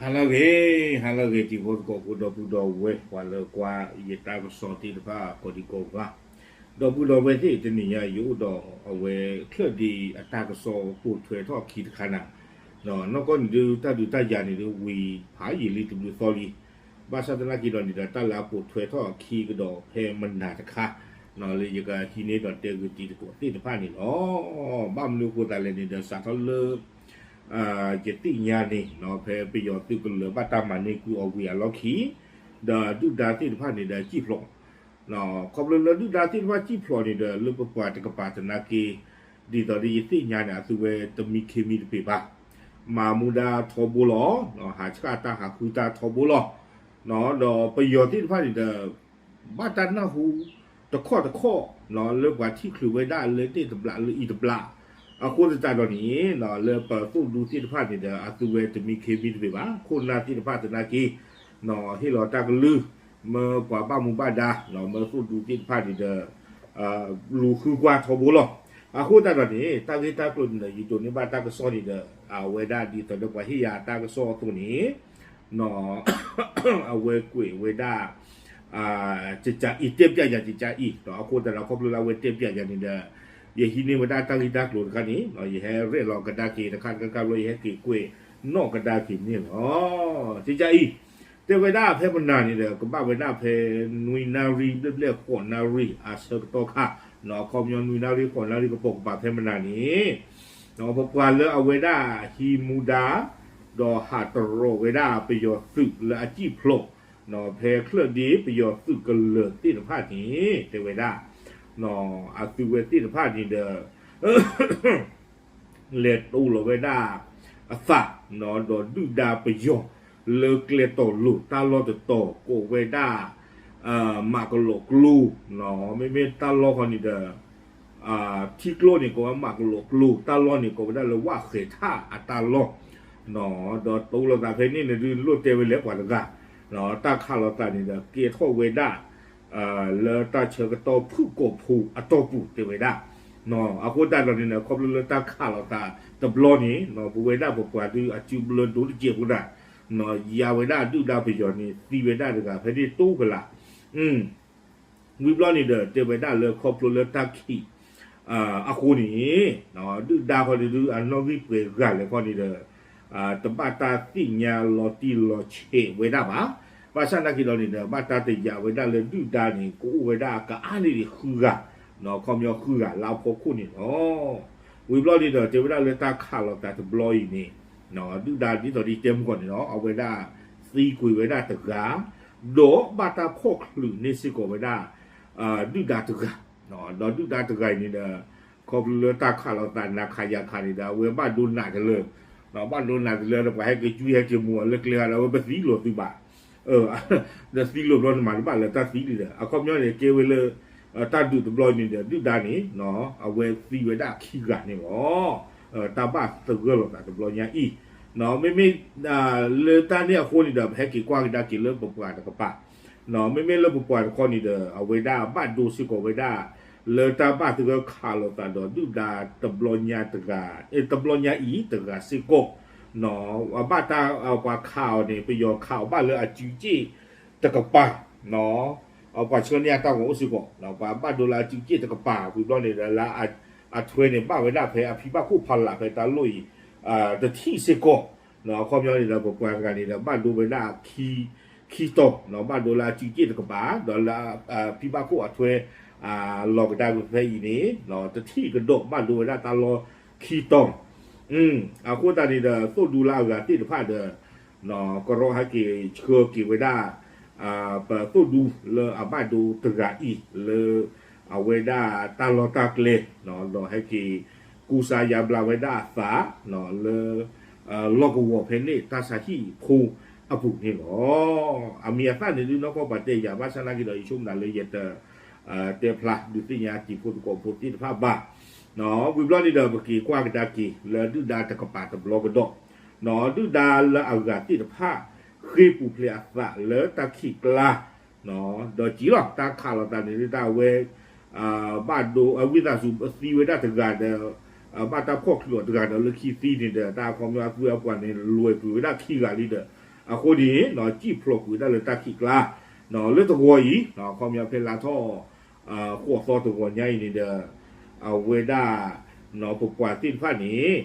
ဟါလၢအဂ့ၤ, ဟါလၢအဂ့ၤ တံၤဖိသကိးဖိ ဒီပုၢ်ဒီဝဲၢ် ပှၤလၢကွၢ်ယတၢ်ကစီၣ်သ့ၣ်တဖၣ် ကိးဒံကိးဂၤ, ဒီပုၢ်ဒီဝဲၢ်သ့ၣ် တနံၤညါ ယအိၣ်ဒီးအဝဲချၢၣ်ဒ့အတၢ်ကစီၣ်ပိာ်ထွဲထီၣ်အခံတခါနၤ, နီၢ်ကီၢ်န့ၣ်ဒုး တၢ်ဒုးတၢ်ယၤန့ၣ်ဒုး ဝံၤဖးယံာ်လံတဘျုးသီလံ, ဘၣ်ဆၣ်သနာ်က့ဒီးန့ၣ်ဒီး တၢ်လၢအပိာ်ထွဲထီၣ်အခံကဒီးဖဲမနၤတခါ, လၢယကဟံးန့ၢ်ဒီးတဲဂ့ၤတံၤသကိးသ့ၣ်တဖၣ်န့ၣ်လီၤ. ဘၣ်မနုၤအဃိသတးလဲၣ်န့ၣ်ဒီး စးထီၣ်လၢ ယသ့ၣ်ညါန့ၣ် ဖဲပယီၤသုးကလၢၤဘၣ်တၢ်မၤန့ၢ်ကွံာ်အီၤဝံၤအလီၢ်ခံ, ဒီးဒုၣ်ဒါသ့ၣ်တဖၣ်န့ၣ်ဒီးစံၣ်ဖျိး, ခီဖျိလၢဒုၣ်ဒါသ့ၣ်တဖၣ်စံၣ်ဖျိးန့ၣ်ဒီး လၢပပှၤတကပၤသနာ်က့, ဒ်သိးဒီးယသ့ၣ်ညါန့ၣ် အသုဝဲတမံခ့မံတပ့ၤဘၣ်, မၤမူဒါထီဘိလီၤ, ဟးဆှၣ်တၢ်ဟးဃုတၢ်ထီဘိလီၤ, ဒီးပယီၤသ့ၣ်တဖၣ်န့ၣ်ဒီး ဘၣ်တၢ်နၢ်ဟူတခီၣ်တခီၣ် လၢပှၤထံၣ်ချုးဝဲဒၣ်လၢန့ၣ်တဘျးလၢအံၤတဘျး, အဃိသတးဒီးန့ၣ် လၢပသိၣ်ဒူသ့ၣ်တဖၣ်န့ၣ်ဒီး အသုဝဲတမံခ့မံတပ့ၤဘၣ်, ခိၣ်နၢ်သ့ၣ်တဖၣ်သနာ်က့ ဟ့ၣ်လီၤတၢ်ကလုၢ် မၢပှၤဘၣ်မူဘၣ်ဒါ မၢသိၣ်ဒူသ့ၣ်တဖၣ်န့ၣ်ဒီး လူၤဃုကွၢ်ထီဘိလီၤ. အဃိသတးဒီးန့ၣ် တၢ်ဂ့ၢ်တၢ်ကျိၤန့ၣ်ဒီး ယဒိးန့ၢ်ဘၣ်တၢ်ကစီၣ်န့ၣ်ဒီး အဝဲဒၣ်ဒ်သိးဒီးပှၤဟ့ၣ်ယၤတၢ်ကစီၣ်အသိးန့ၣ် အဝဲကွဲးဝဲဒၣ် ကကါအံၤ တဲပျးယၤကကါအံၤ, အဃိသတးဒီးခီဖျိလၢအဝဲတဲပျးယၤန့ၣ်ဒီး ယဟံးန့ၢ်ဝဲဒၣ်တၢ်ဂ့ၢ်တၢ်ကျိၤတခါန့ၣ် ယဟဲရဲၣ်လီၤကဒါက့ၤတခါတခါတခါဘျီ ယဟဲက့ၤကွဲးနီၣ်ကဒါက့ၤန့ၣ်လီၤ. ကကါအံၤ တဲဝဲဒၣ်ဖဲမနၤန့ၣ်ဒီး ကဘၣ်ဝဲဒၣ်ဖဲနွံနၣ်ရံၣ်ဘျဲၣ်ဘျဲၣ်ဃိးနၣ်ရံၣ်အဆၢကတီၢ်ခါ, အခီပညီနွံနၣ်ရံၣ်ဃိးနၣ်ရံၣ်ကပိာ်ကပၤဖဲမနၤန့ၣ် ပပှၤလၢအဝဲဒၣ်ဟံးမူဒါ ဒီးဟးတရီၤဝဲဒၣ်ပယီၤသုးလၢအစံၣ်ဖျိး ဖဲချၢၣ်ဒ့ပယီၤသုးကလၢၤသ့ၣ်တဖၣ်န့ၣ် တဲဝဲဒၣ် အသုဝဲသ့ၣ်တဖၣ်န့ၣ်ဒီး လဲၤတိလီၤဝဲဒၣ်အသး ဒီးဒုၣ်ဒါပယီၤ လၢကျဲတီၤလိၤတၢ်လီၢ်တတီၤ ကိးဝဲဒၣ် မးကလိးကျိ, မ့မ့ၢ်တၢ်လီၢ်ဃီန့ၣ်ဒီး ထံကျိန့ၣ် ကိးဝဲမးကလိးကျိ, တၢ်လီၢ်န့ၣ် ကိးဝဲဒၣ်လၢဝၣ်ဃဲၤထၣ်အတၢ်လီၢ်, ဒီးတိလီၤသးဖဲန့ၣ်န့ၣ်ဒုး လိၣ်တဲဝဲလဲၤပှၤတဂၤ, တၢ်ခးလိာ်သးန့ၣ်ဒီး ကဲထီၣ်ဝဲဒၣ် လၢတၢ်ဆၢကတီၢ်ဖုၣ်ကိာ်ဖိအတီၢ်ပူၤတဲဝဲဒၣ်, အဃိသတးဒီးန့ၣ် ခီဖျိလၢတၢ်ခးလိာ်သးတဘျီန့ၣ် ပဝဲဒၣ်ပပှၤဒုးအစုဘျၢဒိၣ်တကဲးဖိဒၣ်, ယၤဝဲဒၣ်ဒုၣ်ဒါပယီၤန့ၣ် သံဝဲဒၣ်တဂၤဖဲန့ၣ်တိကလး ဝံၤဘျီန့ၣ်ဒီး တဲဝဲဒၣ်လၢခီဖျိလၢတၢ်ခံး အဃိန့ၣ် ဒုၣ်ဒါဃီန့ၣ်ဒုး အနီၣ်ဂံၢ်ပှဲၤဂၤလဲၣ်ဃီန့ၣ်ဒီး တဘၣ်တၢ်သ့ၣ်ညါလီၤတံၢ်လီၤဆဲးဝဲဒၣ်ဘၣ်. ဘၣ်ဆၣ်သနာ်က့ဒီးန့ၣ်ဒီး ဘၣ်တၢ်တယာ်ဝဲဒၣ်လၢဒုၣ်ဒါန့ၣ် ကအိၣ်ဝဲဒၣ်ကအါန့ၢ်ဒံးဃုဂၤ, ခီပညီဃုဂၤလၢအဖီခိၣ်န့ၣ်လီၤ. ဝံၤဘျီန့ၣ်ဒီး တဲဝဲဒၣ်လၢတၢ်ခးလိာ်သးတဘျီအံၤန့ၣ် ဒုၣ်ဒါဒ်သိးဒ်တဲမုၢ်ကီၢ်န့ၣ်လီၤ အဝဲဒၣ်သံကွံာ်ဝဲဒၣ်တဂၤ, ဒီးဘၣ်တၢ်ဖီၣ်ချုးန့ၢ်စ့ၢ်ကီးဝဲဒၣ် ဒုၣ်ဒါတဂၤ, ဒီးဒုၣ်ဒါတဂၤအံၤန့ၣ်ဒီး ခီဖျိလၢတၢ်ခးလိာ်သးနးခးယၤခးန့ၣ်ဒီး အဝဲဘၣ်ဒိနးတလၢ, ဘၣ်ဒိနးတလၢဒီး ပှၤဟဲက့ၤကွံဟဲက့ၤမူအီၤလၢကျဲဂၤဒီး အဝဲပသံလိာ်သုဘၣ်, ဒီးသံလိာ်ဘျီန့ၣ်မး တဘၣ်လၢတၢ်သံလံဒီး အခီပညီန့ၣ် ကဲဝဲလၢ တၢ်ဒုးတဘျီန့ၣ်ဒီး ဒုၣ်ဒါန့ၣ် အဝဲသံဝဲဒၣ်ခံဂၤန့ၣ်လီၤ. တၢ်ဘၣ်သဂၢၢ်လိာ်သးတဘျီညါအံၤ, မ့မ့ၢ် လၢတၢ်န့ၣ်အဃိန့ၣ်ဒီး ပဟဲက့ၤကွၢ်ကဒါက့ၤလၢပပှၤတကပၤ, မ့မ့ၢ်လၢပပှၤတခီန့ၣ်ဒီး အဝဲဒၣ်ဘၣ်ဒိစ့ၢ်ကီးဝဲဒၣ် လၢတၢ်ဘၣ်သဂၢၢ်ခးလိာ်သးဒီးဒုၣ်ဒါတဘျီညါတဂၤ, တဘျီညါအံၤတဂၤစ့ၢ်ကီး, အဘၣ်တၢ်ပှၤခးအီၤန့ၣ် ပယီၤခးအီၤဘၣ်လၢအစုက့ၣ်တကပၤ, ပှၤဆှၢန့ၢ်အတၢ်ဂီၤအိၣ်စ့ၢ်ကီး, ပှၤဘၣ်ဒိလၢအစုက့ၣ်တကပၤ ဝံၤဘျီန့ၣ်ဒီးလၢ အထွဲန့ၣ် ဘၣ်ဝဲဒၣ်ဖဲအဖံဘၣ်ခိၣ်ဖီလာ်ဖဲတၢ်လိၣ်အံၤ တထံၣ်စ့ၢ်ကီး, အခီပညီန့ၣ်ဒီး ပပှၤတဂၤန့ၣ်ဒီး ဘၣ်ဒိဝဲဒၣ်ခံ ခံတီၤ, ဘၣ်ဒိလၢအစုက့ၣ်တကပၤ ဒီးလၢ ဖံဘၣ်ခိၣ်အထွဲ လီၤကဒါက့ၤဖဲအံၤန့ၣ် တထံၣ်ကဒီး ဘၣ်ဒိဝဲဒၣ်တၢ်လီၢ်ခံတီၤ, အဃိသတးန့ၣ်ဒီး သိၣ်ဒူလၢအဂၤသ့ၣ်တဖၣ်ဒီး ကရီဟဲက့ၤဆှၢက့ၤဝဲဒၣ် ပသိၣ်ဒူလၢအဘၣ်ဒိတဂၤအံၤလၢ အဝဲဒၣ်တၢ်လီၢ်တၢ်ကျဲ ဒီးဟဲက့ၤကူစါယါဘျါဝဲဒၣ်အသး လၢ လီၢ်ကဝီၤဖဲန့ၣ်တၢ်ဆါဟံၣ်ဖိအပူၤန့ၣ်လီၤ. အမံၤအသၣ်န့ၣ်ဒုးနီၢ်ကီၢ်ပှၤတဲယၤ ဘၣ်ဆၣ်သနာ်က့ဒီး ယဆိကမိၣ်လၢယတ တဲဖျါဒုးသ့ၣ်ညါတံၤဖိသကိးဖိသ့ၣ်တဖၣ်ဘၣ်, ဝံၤဘျီန့ၣ်ဒီး ပက့ၤကွၢ်ကဒါက့ၤလၢဒုၣ်ဒါတကပၤတဘျီကဒီး, ဒုၣ်ဒါလၢအဂၤသ့ၣ်တဖၣ် ဃ့ၢ်ပူၤဖျဲးအသးလၢတၢ်ခံးကျါ ဒီးကံလီၤ တၢ်ခးလိာ်သးန့ၣ်ဒုး တၢ်အဝဲ ဘၣ်ဒိ အဝံသးစူၤသံဝဲဒၣ်တဂၤဒီး ဘၣ်တၢ်ဖီၣ်ချုးအီၤတဂၤဒီး လၢခံသံန့ၣ်ဒီး တၢ်အခီပညီအသုဝဲအပှၤန့ၣ် လဲၤကွံာ်ဝဲဒၣ်ခံဂၤလံဒီး အဃိန့ၣ် စံၣ်ဖျိးကွံာ်ဝဲဒၣ်လၢတၢ်ခံးကျါ လၢတဂီၤအံၤ ခီပညီဖဲလါထီၣ် ဃိးသီတဂီၤညါအံၤန့ၣ်ဒီး အဝဲဒၣ် ပပှၤသ့ၣ်တဖၣ်န့ၣ်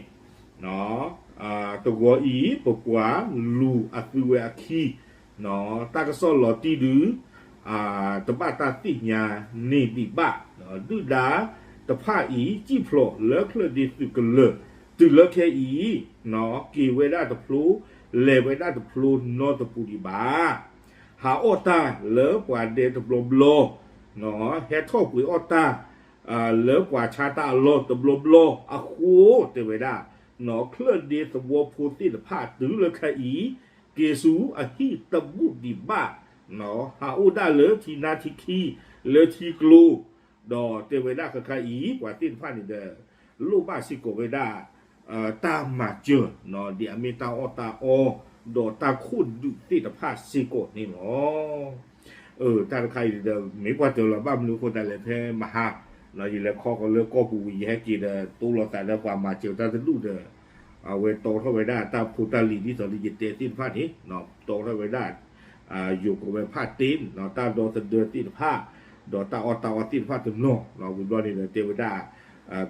တဂီၤအံၤ ပပှၤလူၤအသုဝဲအခံ တၢ်ကစီၣ်လီၤတံၢ်ဒု တဘၣ်တၢ်သ့ၣ်ညါန့ၢ်ဒံးဘၣ်. ဒုၣ်ဒါတဖၣ်အံၤ စံၣ်ဖျိးလၢချၢၣ်ဒ့သုးကလၢၤ တုၤလၢခဲအံၤ က့ၤဝဲဒၣ်တဖျိ လဲၤဝဲဒၣ်တဖျိနီတပူၤဒံးဘၣ်. ဟးအီၣ်တၢ်လၢပှၤဒဲတဘျီဘျီ ဟဲထီၣ်ပှ့ၤအီၣ်တၢ် လၢပှၤဆါတၢ်အလီၢ်တဘျီဘျီအဃိ တဲဝဲဒၣ် ချၢၣ်ဒ့သဝီဖိသ့ၣ်တဖၣ်တုၤလၢခဲအံၤ က့ၤဆူအဟံၣ်တဘူၣ်ဒံးဘၣ် ဟးအိၣ်ဒၣ်လၢထံနါထံခံ လၢထံကျိ ဒီးတဲဝဲဒၣ်ခဲခါအံၤ ပှၤသ့ၣ်တဖၣ်န့ၣ်ဒီး လိၣ်ဘၣ်စ့ၢ်ကီးဝဲဒၣ် တၢ်မၤစၢၤ ဒ်အမ့ၢ်တၢ်အီၣ်တၢ်အီ ဒီးတၢ်ခိၣ်ဒုးသ့ၣ်တဖၣ်စ့ၢ်ကီးန့ၣ်လီၤ. တၢ်တခါအံၤဒီး မ့ၢ်ကွၢ်တၢၢ်လီၤ ဘၣ်မနုၤအဃိသတးလဲၣ် ဖဲမဟါ ယလဲၤခီဃီၤလၢကီၢ်ပူၤဝံၤ ယဟဲက့ၤဒီး တိလိာ်သးဒီးပှၤမၤစၢၤတၢ်တဒူၣ်ဒီး အဝဲတီထီၣ်ဝဲဒၣ်တၢ်ဖိတၢ်လံၤဒ်သိးလၢယတဲသ့ၣ်တဖၣ်န့ၣ် တီထီၣ်ဝဲဒၣ် ယိၤကီးဝဲဖးတ့ၢ် တၢ်ဒီသဒၢသ့ၣ်တဖၣ် ဒီးတၢ်အီၣ်တၢ်အီသ့ၣ်တဖၣ်တနီၤ ဝံၤဘျီန့ၣ်ဒီးတဲဝဲဒၣ်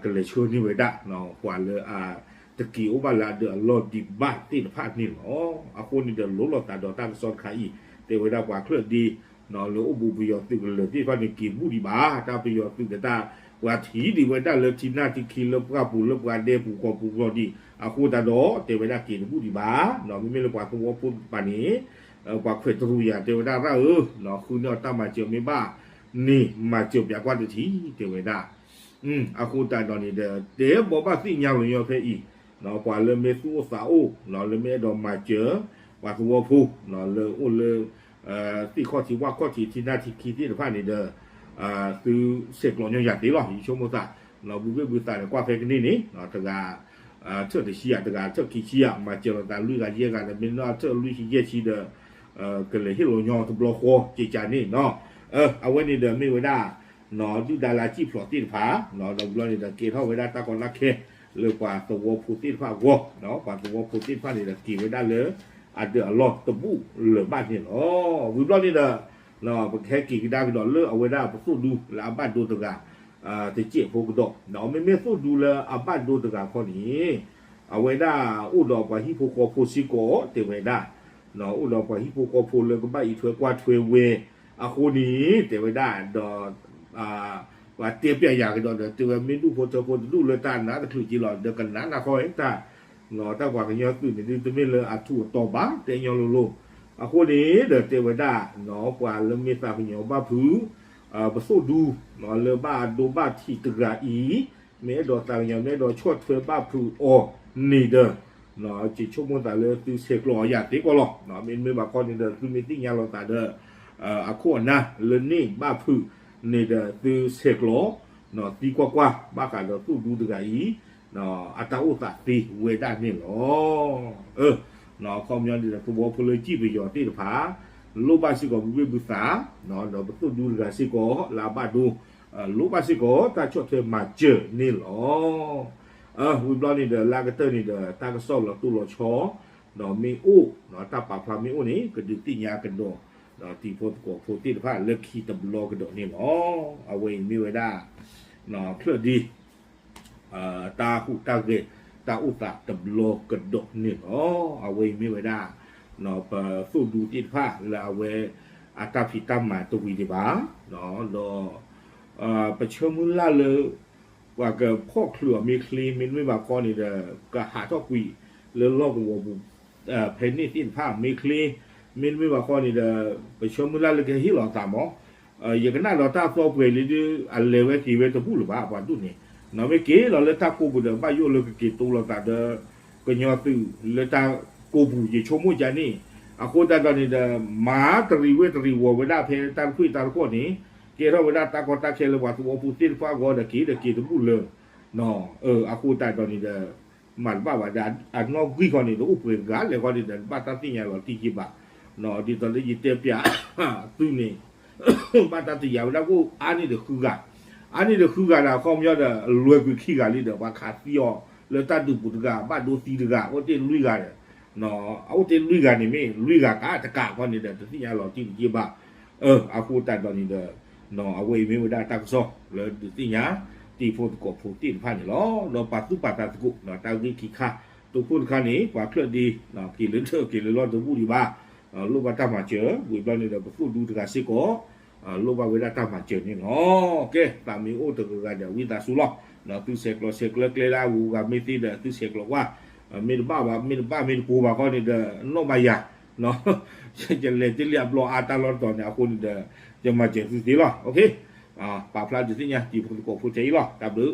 ကလဲၤဆှၢန့ၢ်ဝဲဒၣ် ပှၤလၢအတက့ၤအိၣ်ဘၣ်လၢအဒၢးအလီၢ်ဒံးဘၣ်သ့ၣ်တဖၣ်န့ၣ်လီၤ. အဃိန့ၣ်ဒီးလိၣ်လိာ်သးဒီးတၢ်ကစီၣ်တခါအံၤ တဲဝဲဒၣ်ပှၤချၢၣ်ဒ့ လၢအိၣ်ဘူးပယီၤသုးကလၢၤသ့ၣ်တဖၣ်န့ၣ် က့ၤဘူၣ်ဒံးဘၣ် တၢ်ပယီၤသုးဒီးတၢ် ပှၤထံၣ်ဒံးဝဲဒၣ်လၢထံနၢ်ထံခံလၢပှၢ်ပူၤလၢပှၤဒဲပူၤကီၢ်ပူၤဘျီဒံး အဃိသတးဒီး တဲဝဲဒၣ်က့ၤတဘူၣ်ဒံးဘၣ် မ့မ့ၢ်လၢပှၤသဝီဖိတဖၣ်န့ၣ် ပှၤခွဲးတရူးယၤ တဲဝဲဒၣ်ရၣ်ဧၢ ဃုန့ၢ်အီၣ်တၢ်မၤစၢၤမ့ၢ်ဘၣ်န့ၣ် မၤစၢၤပၠးကွၢ်တထံၣ် တဲဝဲဒၣ် အဃိသတးဒီးန့ၣ်ဒီး တဲဘိးဘၣ်သ့ၣ်ညါလီၤညီဖဲအံၤ ပှၤလၢမ့ၢ်သူၣ်အိၣ်သးအိၣ် လၢမ့ၢ်အဲၣ်ဒိးမၤစၢၤ ပှၤသဝီဖိ လၢအိၣ်လၢ သ့ၣ်ခီၣ်ထံးဝၣ်ခီၣ်ထံးထံနၢ်ထံခံသ့ၣ်တဖၣ်န့ၣ်ဒီး သုဆဲးကျိးညီယၤသ့လီၤ ယဆိကမိၣ်သး ဘုဘ့ၣ်ဘုသးန့ၣ် ကွၢ်ဖဲကန့ၢ်န့ၣ် တဂၤ ထၢၣ်တဆံယၤ တဂၤထၢၣ်ခံဆံယၤ မၤစၢၤလိာ်သးလွံၢ်ဂၤယဲၢ်ဂၤဒီး မ့ၢ်နီၢ်ထၢၣ်လွံၢ်ဆံယဲၢ်ဆံဒီး ကလဲၤဟ့ၣ်လီၤညီတဘျီဃီ ကကန့ၣ်နီၤ အဝဲန့ၣ်ဒီးမ့ၢ်ဝဲဒၣ် ဒုၣ်ဒါလၢအစံၣ်ဖျိးသ့ၣ်တဖၣ် ဒီးဘျီန့ၣ်ဒီးကဲထီၣ်ဝဲဒၣ်တၢ်ကီတၢ်ခဲ လၢပှၤသဝီဖိသ့ၣ်တဖၣ်အဂီၢ် ပှၤသဝီဖိသ့ၣ်တဖၣ်န့ၣ်ဒီးက့ၤဝဲဒၣ်လၢ အဒၢးအလီၢ်တဘူၣ်လၢၤဘၣ်န့ၣ်လီၤ. ဝံၤဘျီန့ၣ်ဒီး ပကဟဲက့ၤကဒါကဒီးလၢအဝဲဒၣ်ပသိၣ်ဒူလၢအဘၣ်ဒိတဂၤ တစဲးဖိကဒီး မ့မ့ၢ်သိၣ်ဒူလၢအဘၣ်ဒိတဂၤခီန့ၣ် အဝဲဒၣ်အိၣ်ဒီးပှၤဟံၣ်ဖိဃီဖိစ့ၢ်ကီး တဲဝဲဒၣ် အိၣ်ဒီးပှၤဟံၣ်ဖိဃီဖိလၢကဘၣ်အံးထွဲကွၢ်ထွဲဝဲ အဃိန့ၣ် တဲဝဲဒၣ်ဒီး ပှၤတဲပျးယၤကဒီးဒီး တဲဝဲမ့ၢ်ဒူၣ်ဖိထၢဖိတဒူၣ်လၢတၢ်နးတချုးက့လီၤ ဒီးကနးနးခီဝဲတၢ် တၢ်ပှၤကညီသုးန့ၣ်ဒုးတမ့ၢ်လၢအထူးအတီၤဘၣ် တဲညီလိၤလိၤ အဃိန့ၣ်ဒီးတဲဝဲဒၣ် ပှၤလၢမ့ၢ်သးကညီၤဘၣ်ဖုး ပသိၣ်ဒူ လၢဘၣ်အဒိဘၣ်ထံးတဂၤအံၤ မ့ၢ်အဲၣ်ဒိးသးကညီၤ မ့ၢ်အဲၣ်ဒိးဆီၣ်ထွဲဘၣ်ဖုးအီၤန့ၣ်ဒီး ယဆိကမိၣ်သးလၢသုဆဲးကျိးအီၤယၤသ့ကီးလီၤ. မ့တမ့ၢ်ဘၣ်ခီန့ၣ်ဒီး သုမ့ၢ်သ့ၣ်ညါလိာ်သးဒီး အခိၣ်အနၢ်လၢန့ၢ်ဘၣ်ဖုးန့ၣ်ဒီး သုဆဲးကျိး သံကွၢ်ကွၢ် ဘၣ်ဃးဒီးသိၣ်ဒူတဂၤအံၤ အတၢ်အိၣ်သးသ့ဝဲဒၣ်န့ၣ်လီၤ. အခီပညီန့ၣ်ဒီး သဝီဖိလၢစံၣ်ပယီၤသ့ၣ်တဖၣ် လိၣ်ဘၣ်စ့ၢ်ကီးဘုဘ့ၣ်ဘုသး ဒီးပသိၣ်ဒူတဂၤစ့ၢ်ကီး လၢအဘၣ်ဒိ လိၣ်ဘၣ်စ့ၢ်ကီးတၢ်ဆီၣ်ထွဲမၤစၢၤန့ၣ်လီၤ. ဝံၤဘျီန့ၣ်ဒီး လၢကတၢၢ်န့ၣ်ဒီး တၢ်ကစီၣ်လီၤတိၢ်လီၤဆီ ဒီးမ့ၢ်အိၣ် တၢ်ပာ်ဖျါမ့ၢ်အိၣ်န့ၣ် ကဒုးသ့ၣ်ညါကဒီး ဒီးတံၤဖိသကိးဖိသ့ၣ်တဖၣ်လၢခံတဘျီကဒီးန့ၣ်လီၤ. အဝဲအံၤမ့ၢ်ဝဲဒၣ် ချၢၣ်ဒ့ တၢ်ဟူးတၢ်ဂဲၤ တၢ်အိၣ်သးတဘျီကဒီးန့ၣ်လီၤ. အဝဲအံၤမ့ၢ်ဝဲဒၣ် ပသိၣ်ဒူသ့ၣ်တဖၣ်လၢအဝဲ အတၢ်ဖံးတၢ်မၤတဝံၤဒံးဘၣ် ဒီး ပဆၢမုၢ်လၢ်လၢ ပှၤကဖီၣ်ချုးအီၤမ့ၢ်ချ့ မ့တမ့ၢ်ဘၣ်ခီန့ၣ်ဒီး ကဟးထီၣ်ကွံာ်လၢလီၢ်ကဝီၤပူၤ ဖဲန့ၣ်သ့ၣ်တဖၣ်မ့ၢ်ချ့ မ့တမ့ၢ်ဘၣ်ခီန့ၣ်ဒီး ပဆၢမုၢ်လၢ်လၢကဟ့ၣ်လီၤသးမး ယကနၣ်ဒီးတၢ်သီပှဲၤလံဒီး အလဲၤဝဲက့ၤဝဲတဘူၣ်လၢၤဘၣ် ပှၤဒူၣ်န့ၣ် နီၢ်မ့ၢ်က့ၤလီၤလၢတၢ်ကိးပူၤဒီး ဘၣ်ယိၣ်လၢကက့ၤတိလိာ်သးဒီး ကညီသုးလၢတၢ်ကိးပူၤ ယဆိကမိၣ်ကန့ၣ် အဃိသတးဒီးန့ၣ်ဒီး မၤတရံးဝဲတရံးဝီၤဝဲဒၣ်ဖဲတၢ်တခွံၣ်တၢ်တခီၣ်န့ၣ် ကဲထီၣ်ဝဲဒၣ်တၢ်ကီတၢ်ခဲလၢပှၤသဝီဖိသ့ၣ်တဖၣ်အဂီၢ်ဒီးက့ၤဒီးက့ၤတဘူၣ်လၢၤ အဃိသတးဒီးန့ၣ်ဒီး မၤတဘၣ်ဘၣ်ဒီး အနီၣ်ဂံၢ်ခီန့ၣ်ဒီး အိၣ်ပှဲၤဂၤလဲၣ်ခီန့ၣ်ဒီး ဘၣ်တၢ်သ့ၣ်ညါလီၤတံၢ်ယံာ်ဘၣ် ဒ်သိးလၢယတဲပျးသုန့ၣ် ဘၣ်တၢ်တယာ်ဝဲဒၣ်အိၣ်အါန့ၢ်ဒီးဃုဂၤ အါန့ၢ်ဒီးဃုဂၤဒီး အခီပညီဒီး လွဲၤကွံာ်ခံဂၤလံဒီး ပှၤခးသံအီၤလၢတၢ်ဒုးပူၤတဂၤ ဘၣ်ဒိသံတဂၤ အိၣ်တ့ၢ်လွံၢ်ဂၤဒီး အအိၣ်တ့ၢ်လွံၢ်ဂၤန့ၣ်မ့ၢ် လွံၢ်ဂၤကတကးခီန့ၣ်ဒီး တသ့ၣ်ညါလီၤတံၢ်တယ့ၢ်ဘၣ်. အဃိသတးဒီးန့ၣ်ဒီး အဝဲအံၤမ့ၢ်ဝဲဒၣ်တၢ်ကစီၣ်လၢဒုးသ့ၣ်ညါ တံၤဖိသကိးဖိသ့ၣ်တဖၣ်န့ၣ်လီၤ. ဒီးပာ်သူၣ်ပာ်သးသကိး တၢ်ဂ့ၢ်ခံခါ တိခိၣ်တခါန့ၣ် ပှၤချၢၣ်ဒ့ က့ၤလၢထၢၣ်က့ၤလၢလီၢ်တဘူၣ်ဒံးဘၣ်, လိၣ်ဘၣ်တၢ်မၤစၢၤ ဝံၤဘျီန့ၣ်ဒီး ပသုးဒူတဂၤစ့ၢ်ကီး လိၣ်ဘၣ်ဝဲဒၣ်တၢ်မၤစၢၤန့ၣ်လီၤ. ကဲ သးမ့ၢ်အိၣ်တဂၤဂၤဒီး ဝံသးစူၤလီၤ. သုဆဲးကျိးဆဲးကျၢကျဲလၢအဂုၤအဂၤ မ့ၢ်သ့ဒီး သုဆဲးကျိးကွၢ်, မ့ၢ်တဘၣ်ဘၣ် မ့ၢ်တဘၣ်မ့ၢ်တပိၤဘၣ်ခီန့ၣ်ဒီး နီၣ်ဘၣ်ယၤ, ယလဲၤတ့ၢ်လံအဘျီအါတၢ်လီၢ်တတီၤန့ၣ် အဃိန့ၣ်ဒီး ယမၤစၢၤသုသ့လီၤ. ပာ်ဖျါဒုးသ့ၣ်ညါတံၤဖိသကိးဖိထဲအံၤလီၤ. တၢ်ဘျုး